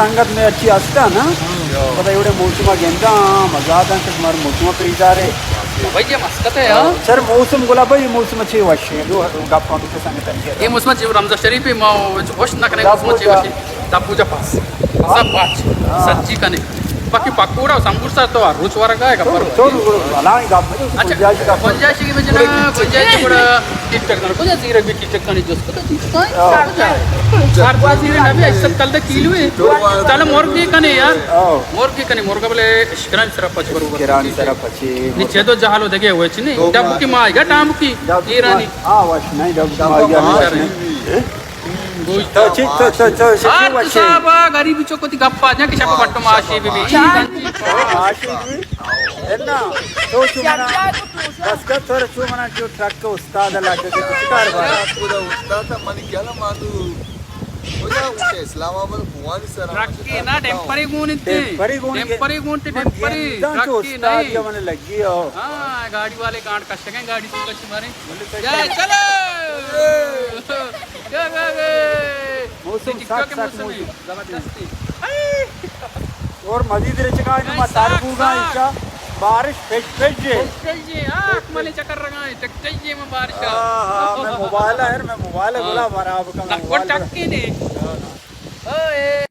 سنگت میں اچھی ہستا نا، پتہ ایوڑے موسم گندا، مزہ آتا کہ تمہارے موسم خریدار ہے۔ بھائی، یہ مسکت ہے، ہاں۔ سر، موسم گلا بھائی، موسم اچھی وش ہے، دو گپ ہم تو سنگت ہے۔ یہ موسم اچھی رمضان شریف ہے، ما وش نہ کریں، موسم اچھی وش ہے۔ دا پوجا پاس، پسا پاچ، ہاں۔ سچی کنے۔ باقی پکوڑا و سموسہ تو ہر روچ ورگا ہے، گپر۔ تو، تو بھلا ہی گپ، اچھا، گنجائش گپ۔ گنجائش کی وجہ نا، گنجائش کی بڑا ٹھیک ٹھاک نہ، کجا زیرک بھی ٹھیک ٹھاک کنے جس کو تو ٹھیک ٹھاک۔ ہر پاس زیرک نہ بھی ایک سو کل تک کیلو ہے۔ چلو مرغ بھی کنے یار۔ ہاں۔ مرغ بھی کنے، مرغ بلے شکران سرا پچ برو۔ شکران سرا پچ۔ نی چہ دو جہلو دگے ہوئے چنی۔ ڈبو کی ماں، یا ڈامو کی۔ ڈبو کی ایرانی۔ ماں۔ ہاں، واش نہیں، ڈبو کی ماں، یا نہیں۔ تو چی، تو، تو، تو، چی آر تو وشی؟ صاحب، غریبی چوکو تی گپا جا کہ شپ بٹو معاشی بی بی۔ معاشی بی بی؟ انا، تو چو منا، بس کر تو چو منا جو ٹرک استاد لگے کہ کچھ کاروبار۔ خدا استاد منی کیا لا مانو۔ کجا اٹھے اسلام آباد بوانی سر۔ ٹرک کی نا، ڈیمپری گون انتے۔ ڈیمپری گون کے؟ ڈیمپری گون تے، من ڈیمپری۔ گنداں چو ٹرک کی استاد نہیں۔ یا من لگی ہو۔ ہاں، گاڑی والے گانٹ کشگیں، گاڑی تو کچھ مارے۔ جائے، چلو۔ گئے، گئے، گئے۔ موسم ٹک ٹاک سک، کے سک موسم موسم۔ ہے، زبردستی۔ اور مزید رچگا انو ما تر بوگا انشا بارش پش پش جے۔ پش پش جے، آ، ملے چکر رگا ہے، چک چاہیے میں بارش۔ ہاں، ہاں، میں موبائل ہے، میں موبائل ہے، ہاں۔ بلا خراب کا نہ، موبائل۔ ٹکی نے۔ اوئے۔